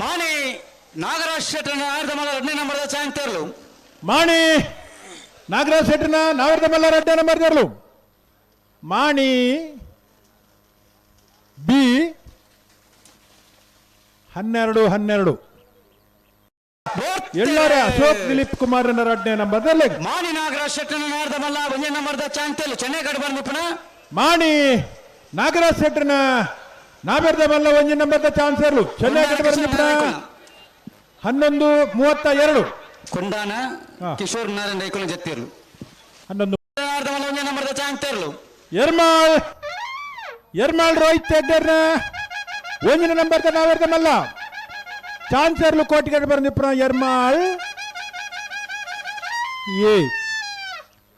ಮಾಣಿ ನಾಗರಾಜ್ ಶೆಟ್ಟರ್ ನಾಯರ್ದ ಮಲ್ಲ ಎರಡನೇ ನಂಬರ್ದ ಚಾಂಗ್ತೇರ್ಲು. ಮಾಣಿ ನಾಗರಾಜ್ ಶೆಟ್ಟರ್ನ ನಾವರ್ದ ಮಲ್ಲ ರಡ್ಡ ನಂಬರ್ ದೇರ್ಲು. ಮಾಣಿ ಬಿ 12 12. ಎಲ್ಲಾರೆ ಅಶೋಕ್ ದಿಲೀಪ್ ಕುಮಾರ್ ರಡ್ಡನೇ ನಂಬರ್ ದಲ್ಲಿ. ಮಾಣಿ ನಾಗರಾಜ್ ಶೆಟ್ಟರ್ ನಾಯರ್ದ ಮಲ್ಲ ಒಂಜನೇ ನಂಬರ್ದ ಚಾಂಗ್ತೇರ್ಲು ಚೆನ್ನೈ ಕಡೆ ಬಂದಿಪ್ಪನ. ಮಾಣಿ ನಾಗರಾಜ್ ಶೆಟ್ಟರ್ನ ನಾವೆರ್ದ ಮಲ್ಲ ಒಂಜಿ ನಂಬರ್ದ ಚಾನ್ಸರ್ಲು ಚೆನ್ನೈ ಕಡೆ ಬಂದಿಪ್ಪನ. 11:32. ಕೊಂಡಾನ ಹಾ. ಕಿಶೋರ್ ನಾರಾಯಣ ರೈಕುಲ ಜತ್ತಿರ್ಲು. 11. ನಾಯರ್ದ ಮಲ್ಲ ಒಂಜನೇ ನಂಬರ್ದ ಚಾಂಗ್ತೇರ್ಲು. ಎರ್ಮಾಳ್ ಎರ್ಮಾಳ್ ರೋಹಿತ್ ಹೆಗ್ಡೆರ್ನ ಒಂಜಿನ ನಂಬರ್ದ ನಾವೆರ್ದ ಮಲ್ಲ ಚಾನ್ಸರ್ಲು ಕೋಟಿಗಡೆ ಬಂದಿಪ್ಪನ. ಎರ್ಮಾಳ್ ಎ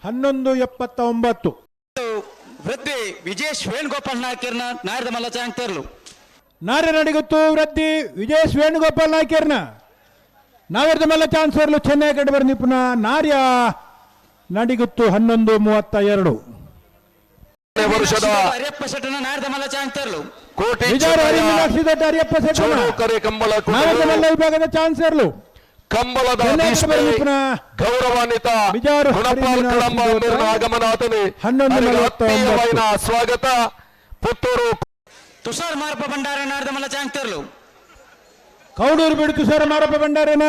11:79. ವೃದ್ಧಿ ವಿಜೇಶ್ ವೇಣುಗೋಪಾಲ್ ನಾಯ್ಕರ್ನ ನಾಯರ್ದ ಮಲ್ಲ ಚಾಂಗ್ತೇರ್ಲು. ನಾರ್ಯನಡಿಗುತ್ತು ವೃದ್ಧಿ ವಿಜಯೇಶ್ ವೇಣುಗೋಪಾಲ್ ನಾಯ್ಕರ್ನ ನಾವೆರ್ದ ಮಲ್ಲ ಚಾನ್ಸರ್ಲು ಚೆನ್ನೈ ಕಡೆ ಬಂದಿಪ್ಪನ. ನಾರ್ಯ ನಡಿಗುತ್ತು 11:32. ವರ್ಷದ ಹರಿಯಪ್ಪ ಶೆಟ್ಟರ್ನ ನಾಯರ್ದ ಮಲ್ಲ ಚಾಂಗ್ತೇರ್ಲು. ಕೋಟಿ ಬಿಜಾರು ಹರಿ ಮೀನಾಕ್ಷಿ ದೊಡ್ಡ ಹರಿಯಪ್ಪ ಶೆಟ್ಟರ್ನ ಚೌಡೂಕರೆ ಕಂಬಳ ನಾವೆರ್ದ ಮಲ್ಲ ವಿಭಾಗದ ಚಾನ್ಸರ್ಲು ಕಂಬಳದ ಚೆನ್ನೈ ಕಡೆ ಭೀಷ್ಮೆ ಬಂದಿಪ್ಪನ. ಗೌರವಾನ್ವಿತ ಬಿಜಾರು ಗುಣಪಾಲ್ ಹರಿ ಕಳಂಬ ಮೀನಾಕ್ಷಿ ಮೇರಿನ ಆಗಮನಾತನೆ 11:49. ಆತ್ಮೀಯವಾದ ಸ್ವಾಗತ ಪುತ್ತೂರು. ತುಷಾರ್ ಮಾರಪ್ಪ ಭಂಡಾರ ನಾಯರ್ದ ಮಲ್ಲ ಚಾಂಗ್ತೇರ್ಲು. ಕೌಡೂರು ಬಿಡುತ್ತು ಸರ್ ಮಾರಪ್ಪ ಭಂಡಾರೇನ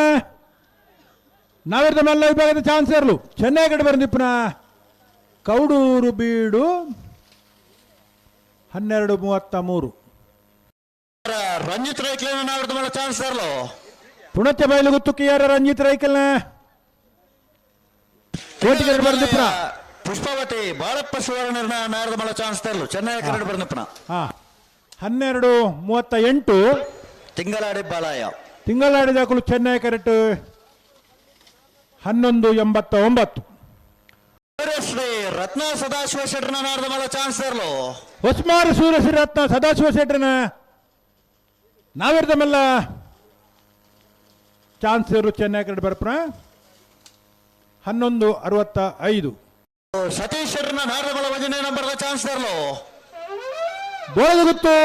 ನಾವೆರ್ದ ಮಲ್ಲ ವಿಭಾಗದ ಚಾನ್ಸರ್ಲು ಚೆನ್ನೈ ಕಡೆ ಬಂದಿಪ್ಪನ. ಕೌಡೂರು ಬೀಡು 12:33. ರಂಜಿತ್ ರೈಕ್ಲೇನ ನಾಯರ್ದ ಮಲ್ಲ ಚಾನ್ಸರ್ಲು. ಪುಣಚ ಬಯಲುಗುತ್ತು ಕೆ ಆರ್ ರಂಜಿತ್ ರೈಕಲ್ನ ಕೋಟಿಗಡೆ ಬಂದಿಪ್ಪನ. ಪುಷ್ಪಾವತಿ ಬಾಳಪ್ಪ ಸುವರ್ಣ ನಾಯರ್ದ ಮಲ್ಲ ಚಾನ್ಸರ್ಲು ಚೆನ್ನೈ ಕನ್ನಡ ಬಂದಿಪ್ಪನ. ಹಾ, 12:38. ತಿಂಗಳಾಡಿ ಬಾಲಾಯ. ತಿಂಗಳಾಡಿ ದಾಖಲು ಚೆನ್ನೈ ಕರೆಕ್ಟ್ 11:89. ಶ್ರೀ ರತ್ನ ಸದಾಶಿವ ಶೆಟ್ಟರ್ನ ನಾಯರ್ದ ಮಲ್ಲ ಚಾನ್ಸರ್ಲು. ಹೊಸ್ಮಾರು ಸೂರ್ಯಶ್ರೀ ರತ್ನ ಸದಾಶಿವ ಶೆಟ್ಟರ್ನ ನಾವಿರ್ದ ಮಲ್ಲ ಚಾನ್ಸರು ಚೆನ್ನೈ ಕಡೆ ಬರ್ಪಣ. 11:65. ಸತೀಶ್ ಶೆಟ್ಟರ್ನ ನಾಯರ್ದ ಮಲ್ಲ ಒಂದನೇ ನಂಬರ್ದ ಚಾನ್ಸರ್ಲು. ಬೋಳದಗುತ್ತು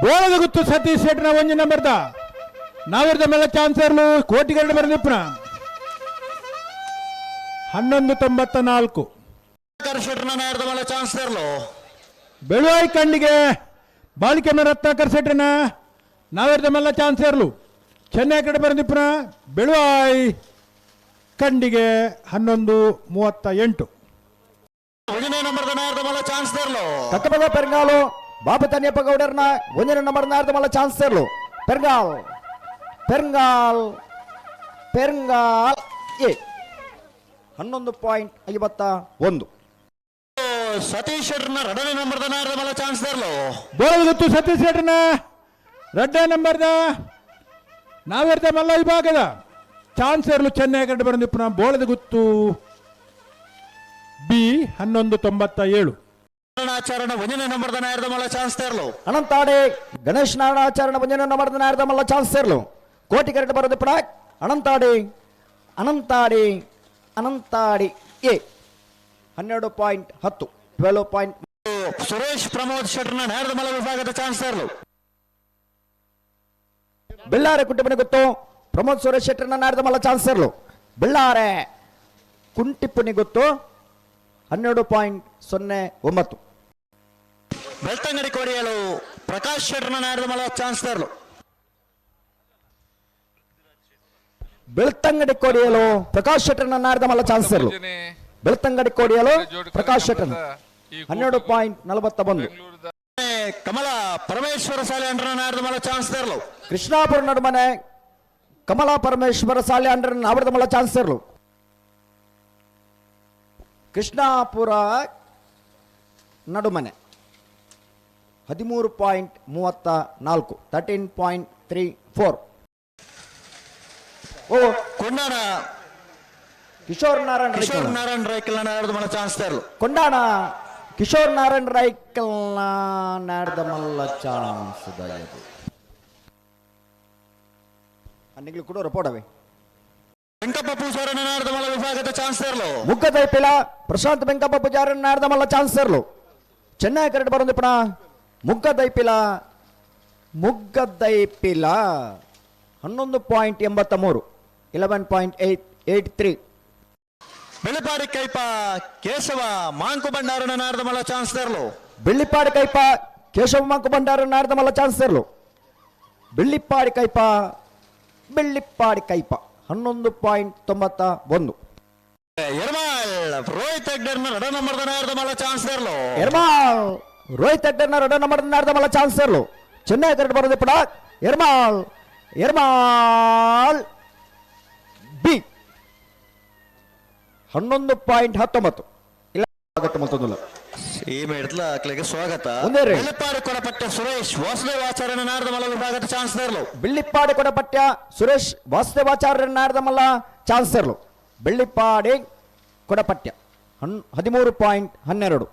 ಬೋಳದಗುತ್ತು ಸತೀಶ್ ಶೆಟ್ಟರ್ನ ಒಂಜಿ ನಂಬರ್ದ ನಾವಿರ್ದ ಮೇಲೆ ಚಾನ್ಸರ್ಲು ಕೋಟಿಗರಡು ಬರದಿಪ್ಪನ. 11:94. ಶೆಟ್ಟರ್ನ ನಾಯರ್ದ ಮಲ್ಲ ಚಾನ್ಸರ್ಲು. ಬೆಳುವಾಯಿ ಕಂಡಿಗೆ ಬಾಳಿಕೆ ರತ್ನಾಕರ್ ಶೆಟ್ಟರ್ನ ನಾವಿರ್ದ ಮಲ್ಲ ಚಾನ್ಸರ್ಲು ಚೆನ್ನೈ ಕಡೆ ಬರದಿಪ್ಪನ. ಬೆಳುವಾಯಿ ಕಂಡಿಗೆ 11:38. ಒಂದನೇ ನಂಬರ್ದ ನಾಯರ್ದ ಮಲ್ಲ ಚಾನ್ಸರ್ಲು. ಕಕ್ಕಪದ ಪೆರ್ಗಾಲು ಬಾಬು ತನ್ಯಪ್ಪ ಗೌಡರ್ನ ಒಂದನೇ ನಂಬರ್ ನಾರ್ದ ಮಲ್ಲ ಚಾನ್ಸರ್ಲು. ಪೆರ್ಗಾಲ್ ಪೆರ್ಗಾಲ್ ಪೆರ್ಗಾಲ್ ಎ 11.51. ಸತೀಶ್ ಶೆಟ್ಟರ್ನ ಎರಡನೇ ನಂಬರ್ದ ನಾಯರ್ದ ಮಲ್ಲ ಚಾನ್ಸರ್ಲು. ಬೋಳಗುತ್ತು ಸತೀಶ್ ಶೆಟ್ಟರ್ನ ರಡ್ಡ ನಂಬರ್ದ ನಾವಿರ್ದ ಮಲ್ಲ ವಿಭಾಗದ ಚಾನ್ಸರ್ಲು ಚೆನ್ನೈ ಕಡೆ ಬರಂದಿಪ್ಪನ. ಬೋಳದಗುತ್ತು ಬಿ 11:97. ಆಚರಣ ಒಂದನೇ ನಂಬರ್ದ ನಾಯರ್ದ ಮಲ್ಲ ಚಾನ್ಸರ್ಲು. ಅನಂತಾಡೆ ಗಣೇಶ್ ನಾರಾಯಣಾಚಾರ್ಯನ ಒಂದನೇ ನಂಬರ್ ನಾರ್ದ ಮಲ್ಲ ಚಾನ್ಸರ್ಲು ಕೋಟಿ ಕರೆಕ್ಟ್ ಬರೋದು ಪಡ. ಅನಂತಾಡಿ ಅನಂತಾಡಿ ಅನಂತಾಡಿ ಎ 12.10, 12 ಪಾಯಿಂಟ್. ಸುರೇಶ್ ಪ್ರಮೋದ್ ಶೆಟ್ಟರ್ನ ನಾಯರ್ದ ಮಲ್ಲ ವಿಭಾಗದ ಚಾನ್ಸರ್ಲು. ಬೆಳ್ಳಾರೆ ಕುಟುಂಬನ ಗೊತ್ತು ಪ್ರಮೋದ್ ಸುರೇಶ್ ಶೆಟ್ಟರ್ನ ನಾರ್ದ ಮಲ್ಲ ಚಾನ್ಸರ್ಲು. ಬೆಳ್ಳಾರೆ ಕುಂಟಿಪ್ಪುನಿ ಗೊತ್ತು 12.09. ಬೆಳ್ತಂಗಡಿ ಕೋಡಿಯಲು ಪ್ರಕಾಶ್ ಶೆಟ್ಟರ್ನ ನಾಯರ್ದ ಮಲ್ಲ ಚಾನ್ಸರ್ಲು. ಬೆಳ್ತಂಗಡಿ ಕೋಡಿಯಲು ಪ್ರಕಾಶ್ ಶೆಟ್ಟರ್ನ ನಾರ್ದ ಮಲ್ಲ ಚಾನ್ಸರ್ಲು. ಬೆಳ್ತಂಗಡಿ ಕೋಡಿಯಲು ಪ್ರಕಾಶ್ ಶೆಟ್ಟರ್ನ 12.41. ಕಮಲ ಪರಮೇಶ್ವರ ಸಾಲೆ ಅಂಡ್ರನ ನಾಯರ್ದ ಮಲ್ಲ ಚಾನ್ಸರ್ಲು. ಕೃಷ್ಣಾಪುರ ನಡುಮನೆ ಕಮಲಾ ಪರಮೇಶ್ವರ ಸಾಲೆ ಅಂಡ್ರನ ನಾವರ್ದ ಮಲ್ಲ ಚಾನ್ಸರ್ಲು. ಕೃಷ್ಣಾಪುರ ನಡುಮನೆ 13.34, 13.34. ಓ. ಕೊಂಡಾಣ ಕಿಶೋರ್ ನಾರಾಯಣ್ ಕಿಶೋರ್ ರೈಕಲ್. ನಾರಾಯಣ್ ರೈಕಲ್ನ ನಾಯರ್ದ ಮಲ್ಲ ಚಾನ್ಸರ್ಲು. ಕೊಂಡಾಣ ಕಿಶೋರ್ ನಾರಾಯಣ್ ರೈಕಲ್ನ ನಾಡ್ದ ಮಲ್ಲ ಚಾನ್ಸ್ ದಯದು ಅನ್ನಿಗ್ಲು ಕೂಡ ಪೋಡವೆ. ವೆಂಕಪ್ಪ ಪೂಜಾರನ ನಾಯರ್ದ ಮಲ್ಲ ವಿಭಾಗದ ಚಾನ್ಸರ್ಲು. ಮುಗ್ಗದೈಪಿಲ ಪ್ರಶಾಂತ್ ವೆಂಕಪ್ಪ ಪೂಜಾರನ್ ನಾಡ್ದ ಮಲ್ಲ ಚಾನ್ಸರ್ಲು ಚೆನ್ನೈ ಕರೆಕ್ಟ್ ಬರೋದು ಪಣ. ಮುಗ್ಗದೈಪಿಲ ಮುಗ್ಗದೈಪಿಲ 11.83, 11.883. ಬೆಳಪಾಡಿ ಕೈಪ ಕೇಶವ ಮಾಂಕು ಭಂಡಾರನ ನಾರದ ಮಲ್ಲ ಚಾನ್ಸ್ ತರಲು. ಬೆಳ್ಳಿಪ್ಪಾಡಿ ಕೈಪ ಕೇಶವ ಮಂಕು ಭಂಡಾರ ನಾರದ ಮಲ್ಲ ಚಾನ್ಸರ್ಲು. ಬೆಳ್ಳಿಪ್ಪಾಡಿ ಕೈಪ, ಬೆಳ್ಳಿಪ್ಪಾಡಿ ಕೈಪ 11.91. ಎರ್ಮಾಳ್ ರೋಹಿತ್ ಹೆಗ್ಡೆರ್ನ ರಡ ನಂಬರ್ದ ನಾರದ ಮಲ್ಲ ಚಾನ್ಸ್ ತರಲು. ಎರ್ಮಾಳ್ ರೋಹಿತ್ ಹೆಗ್ಡೆರ್ನ ರಡ ನಂಬರ್ ನಾರದ ಮಲ್ಲ ಚಾನ್ಸರ್ಲು. ಚೆನ್ನೈ ಕರೆಕ್ಟ್ ಬರೋದು ಪಡ. ಎರ್ಮಾಳ್, ಎರ್ಮಾಳ್ ಬಿ 11.19 ಇಲ್ಲ ಸ್ವಾಗತ ಮತ್ತೊಂದಿಲ್ಲ. ಈ ಮೇಡ್ಲ ಅಕ್ಲೆಗೆ ಸ್ವಾಗತ. ಒಂದೇ ರೀ. ಬೆಳಪಾಡಿ ಕೊಡಪಟ್ಟ ಸುರೇಶ್ ವಾಸುದೇವಾಚಾರ್ಯನ ನಾರದ ಮಲ್ಲ ವಿಭಾಗದ ಚಾನ್ಸ್ ತರಲು. ಬೆಳ್ಳಿಪ್ಪಾಡಿ ಕೊಡಪಟ್ಯ ಸುರೇಶ್ ವಾಸುದೇವಾಚಾರ್ಯ ನಾರದಮಲ್ಲ ಚಾನ್ಸರ್ಲು. ಬೆಳ್ಳಿಪ್ಪಾಡಿ ಕೊಡಪಟ್ಯ 13.12.